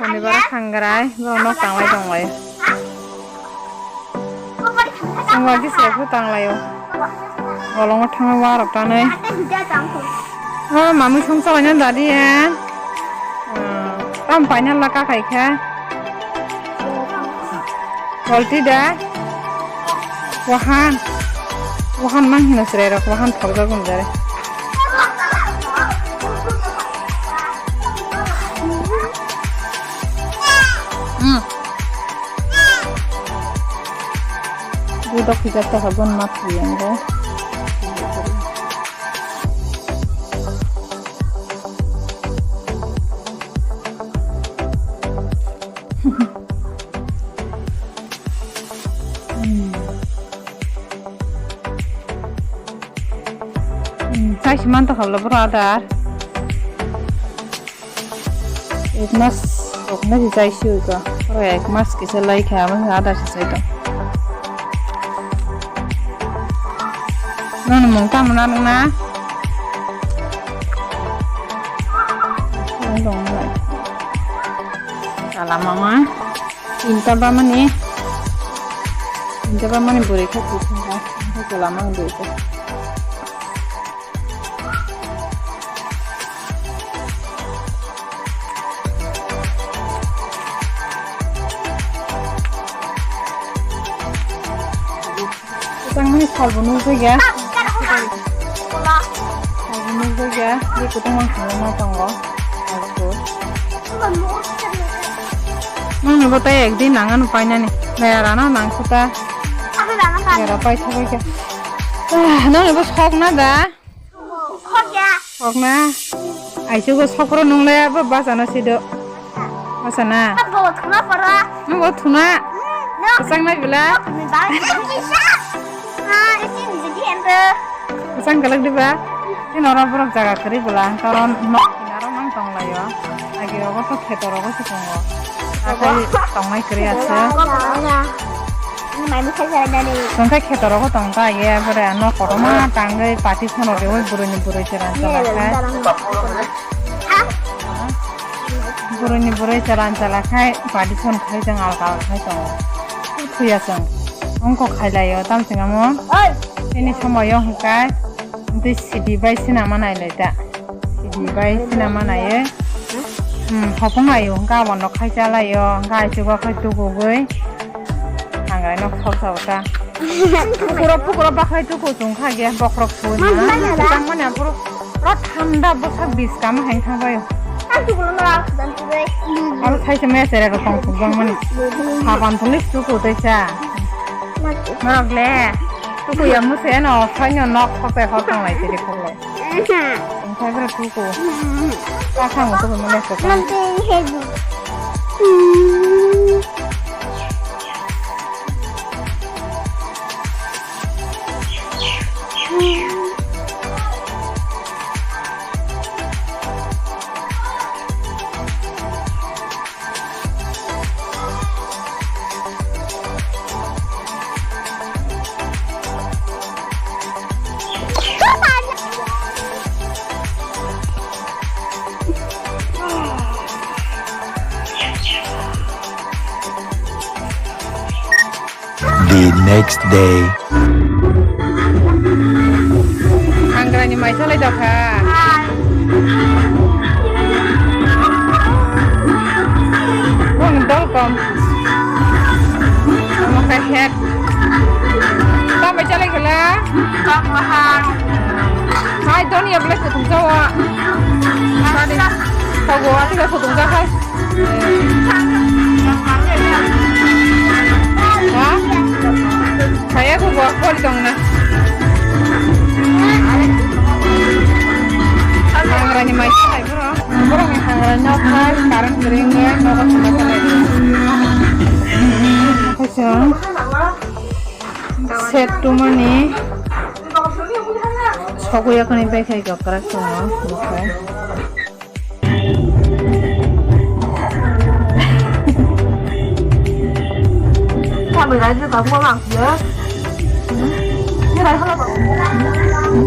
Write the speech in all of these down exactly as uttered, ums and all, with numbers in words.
Ani bara thangrai, borok nok tanglai tonglaio. Chwng bai khe se phuru tanglaio. Bolongo thangwi warok tanwi. O mamwi song chalaina dadi e. Tam paina laka khai khe. Polti da. Wahan. Wahan mang hino chwrai rok, wahan thokjak wngjare. Hmm. Budok hijab ta habon mat hiyang go. Hmm. Hmm, chai si man to khabla boro adar. Ek mas rok na si chai si oi ko. Oro ek mas kisa lai kha, amo ada si chai to. Nang mung tamo na nung na? Salam mama. Tinta bamani. Tinta bamani bwrwi kha kuchung kha. Salam mama bwrwi kha. Kwchangmani salbo nukjakya. Salbo nukjakya. Bini kwtwma phunukma tongo. Nokni bo tei ekdin nang ano painani. Nai arano nang khuta. Era paithabaikha. Ah, nokni bo sok na da? Sok ya. Sok na? Aisugo sokro nungle abo bachano sido. Bachana? Abo thuna pora. Nungbo thuna? Hmm, no. Bachang nai bila? No, thuna ba. Ah, isi ni jadi ente. Bachang galak diba? Ini orang borok jaga kari bela, karon nok kinaro mang tong layo. Agi rogo to kheto rogo si tongo. Akai tongnai kari ase. Ini main bukan jalan dari. Tongkai kheto rogo tong ta ye, bore nok kotorma tangwi pati sono rewi buruni burui cheran chala khai. Buruni burui cheran chala khai, pati son khai jang alka alka khai tongo. Thuya chwng. Ongko khai layo, tam chwng amo. Oi. Ini somoyo hwnkhe, tei sidi bai sinama nai lai ta. Sidi bai sinama nai ye. Hmm, hopung ayo, hwnkhe abo nok khai cha layo, hwnkhe ai chugo khai tugugwi. Hangrai nok sok sa ta. Pukuro, pukuro bakhai tuku chwng kha ge, bokhorok suwi ma. Tang mani aphuru, pura thanda bwsak bis kama hai thang bayo. Aro sai se mese rega tong thung bang mani. Saban police tuku tei cha. Norok le, tuku ya muse no, sai no nok khok bai hor tong lai tiri khok lai. Tong sai bra tuku. Ta thang tuku mane se. The next day. Hangrani mai salai dokha. Bong dol kom. Omo khe het. Tamo chalai khala? Tamo hai. Hai, doni ya belai kutung jawa. Tadi. Tago, ati ka kutung ja hai. Ha? Saya ku buat kau di tong na. Hangrani mai salai bro. Bro ni hangrani nok hai, karan kering ya, nok hai sama salai. Kacang. Set tumani. Sokuya kani bai khai gaprak tongo.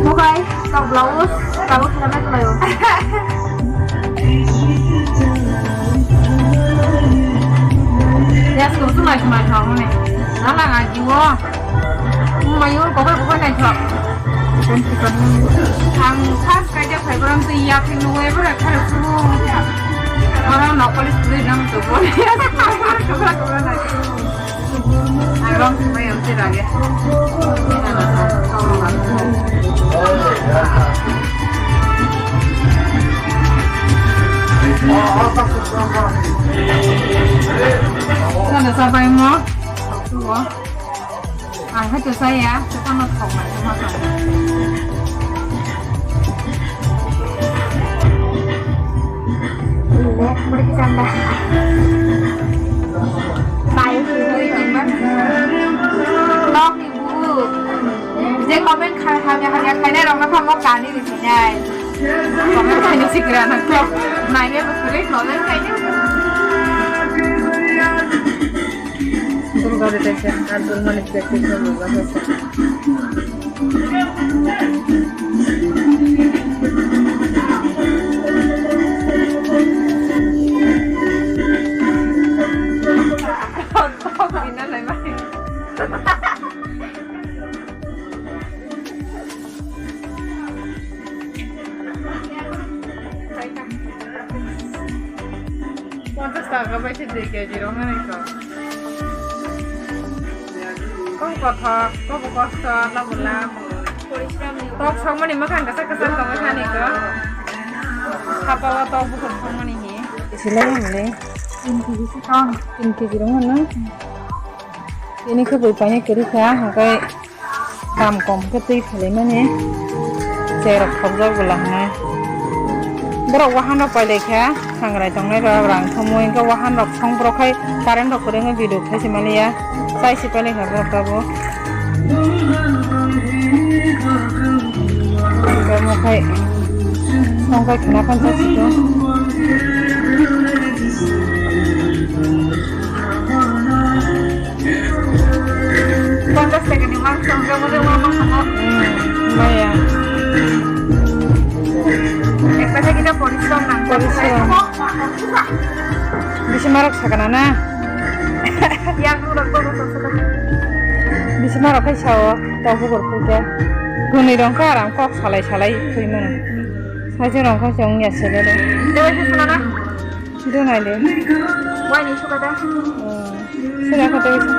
Bukai, tak blouse, kamu kira mai kelayo. Naithok hwnwi. Nala ngaji o. Mayo kokor kokor naithok. Ang first kaijak phai borok twi ya phai nungwi borok khare phuru. Oro no police twi nang tu bol. Kokor kokor naithok. Ang rong sumai ang tira ge. Sana sabai mo. Tuo. Ang hai to saya, to kono thok mai ma ka. Ini, boleh kita tambah. Baik. Tok ibu. Je comment khai, hamya hamya khainai rokno kha mo kani ri khainai. Comment khainai sikra na kho. Nainai bo kwrwi comment khainai. Dul gari taisa, ar dul mani practice no muga taisa. Ponchas taka bai se dui kg rok nai ko. Kok kothok, kok kosto, labo labo. Tok sokmani mwkhang kwchak kwchak tongwi thani ko. Sapa o tok bukhuk sokmani hi. Silai ang le. Tin kg si tong. Tin kg rok no. Ini khe bui paine kwrwi kha, hwnkhe Kam kom khe twi khalaimani cherok thokjak bwla hwnwi. Borok wahan rok pailai kha, sangrai tongnai rok rang thumui, hwnkhe wahan rok song borok khai current rok kwrwngwi video khai se maliya, chai se pailai kha borok tabuk. Hwnkhe omo khai song khai khna phan chak sito. Ponchas taka ni mangsa hwnjak, mode ma mangsa mo. Hmm, maya. Ekta khe kita porishrom nang. Porishrom. Bisi marok sakana na? Yang nurok bobo sosok. Bisi marok khai sao, tau bubur khuja. Guni rong kha aram kok salai salai khui mano. Saje rong kha chong ya sele. Dewa sosok na? Dun aile. Wai ni suka da? Oh. Sila kata bisa.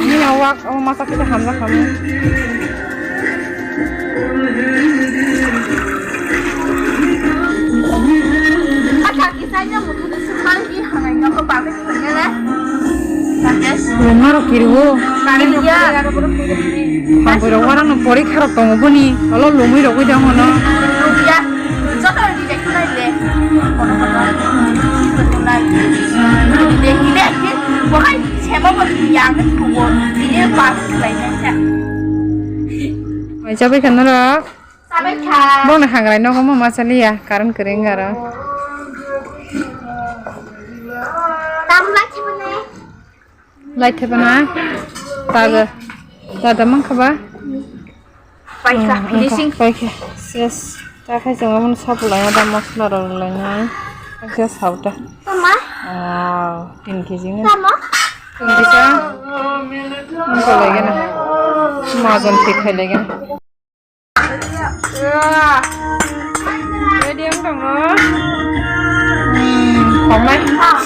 Ni awak, oh, masak kita hamla kamu. Aka kisanya mutu de sumang ki hangai ngapa pamit punya le. Luma rok kiriwo. Kare ya. Hambai rok warang no porikha rok tongo boni. Olo lumui rok oi dong hono. Ya. Joto rok ni dek nai le. Kono kono. Nai. Dek ni dek. Bohai sema bo yang ko. Ini pas lainnya. Mai chabai khana rok. Sabai kha. Bongni hangrai nogo ma masa liya, karon kwrwng aro. Tam lai thibana. Lai thibana. Tada. Tada mang khaba? Pai kha, finishing. Pai kha. Yes. Ta khai chwng amon sapulaya da masla rok lainai. Khe sauta. Mama. Wow, tin kg ni. Mama. Tin kg sa. Ang ko lagi na. Majon thik khai lagi na. Ready ang tong no. Hmm, komai. Wow.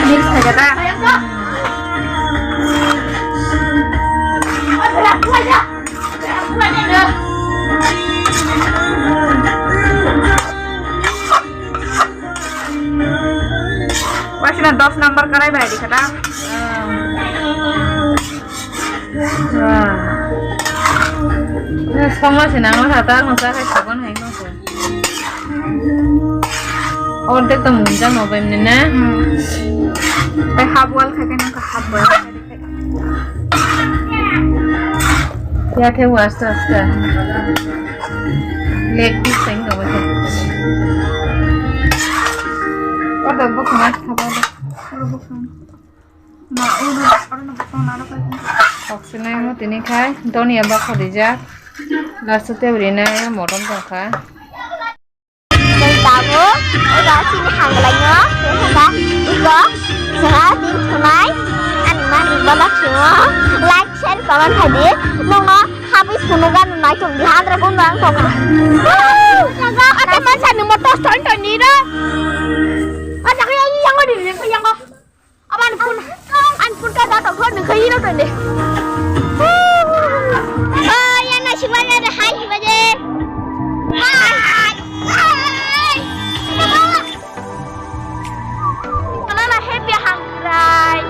Mix aja ta. Wasina dos number karai bai di kata. Wah. Ini semua sih nama kata masa kayak sabun hai masa. Order tuh muncul mau beli nih. Teh habwal kayak nang ke habwal. Ya khe aste aste. Leg piece teng do wajak. Oda bukma khaba da. Oro bukma. Ma oro oro no bukma na ro kai. Oxygen mo tini khai donia bakha dijak. Last te uri na motom tongkha. Tei tabuk, o tabuk Chini hamlaino, wngkha iko, chwngno tin thunai, ani mani bono chwngno like, share, comment khaidi, nokno habwi phunukgano naithok di, andra gunrang tongkha. Ate mansa nungbo tos ton ton ni ro. Ate kaya yango di, yango. Aban pun, an pun ka dato khon nung khayi no tende. Oh, ya na shiwa ya de hai shiwa je. Hai, hai, hai. Kalala happy hangrai.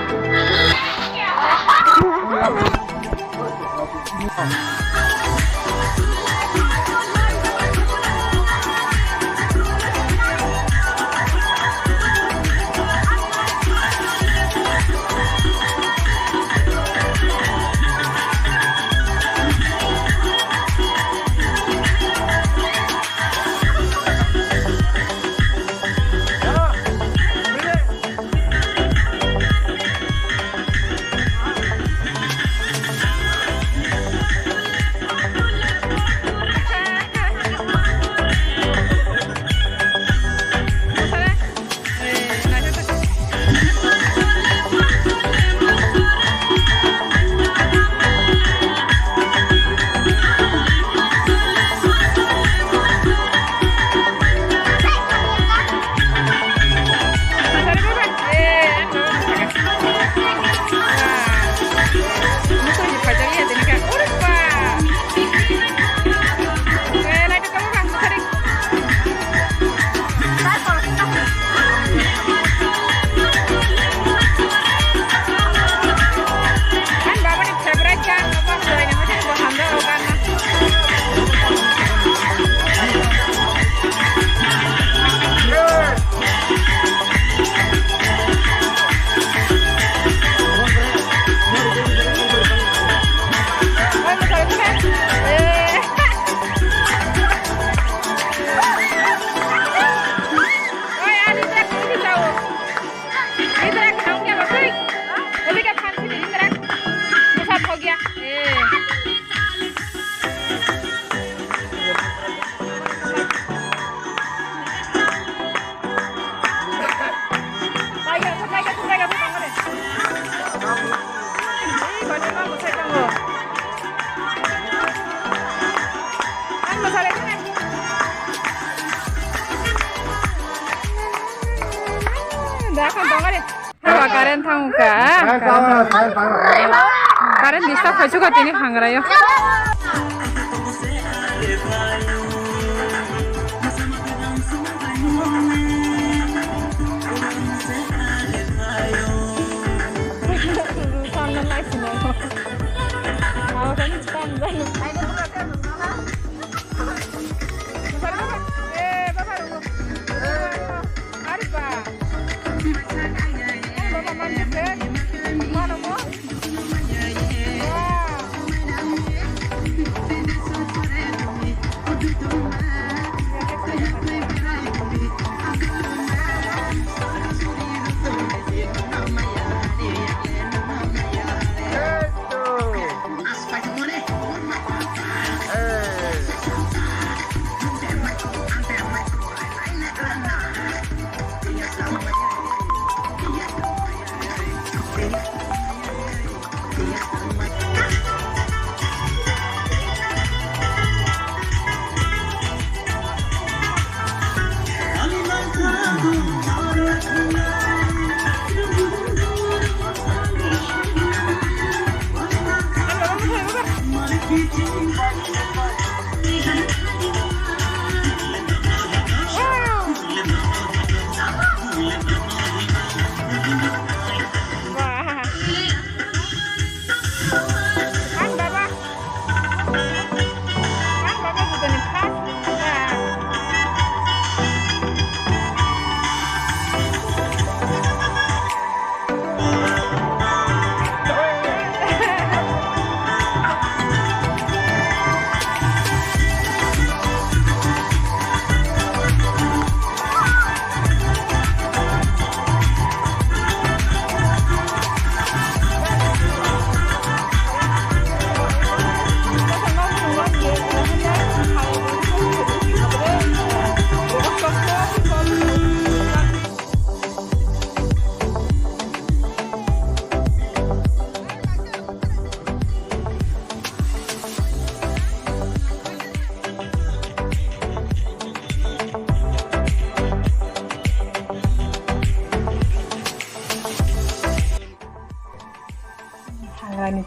Hawa current thangkha. Current disturb khaisukha tini hangraio.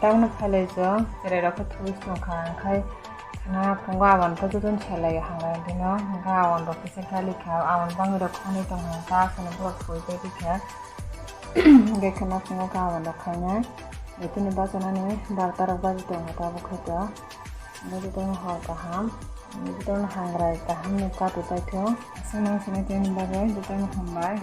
Tamno phailai chwng cherai rok khe thwi tong kha, hwnkhe khana phungo aboni khe jotono selai hangra dino, hwnkhe aboni rok kisa kali kha, aboni bangwi rok khonwi tong kha, ta sini borok thwi tei rikha. Hwnkhe khana phungo khe aboni rok khainai, tini bachanani barota rok baji tong kha tabuk khe to. Hwnkhe jotono hor kaham, jotono hangrai kaham ni katu paithung. Aswk nang sini tini bagwi jotono hambai.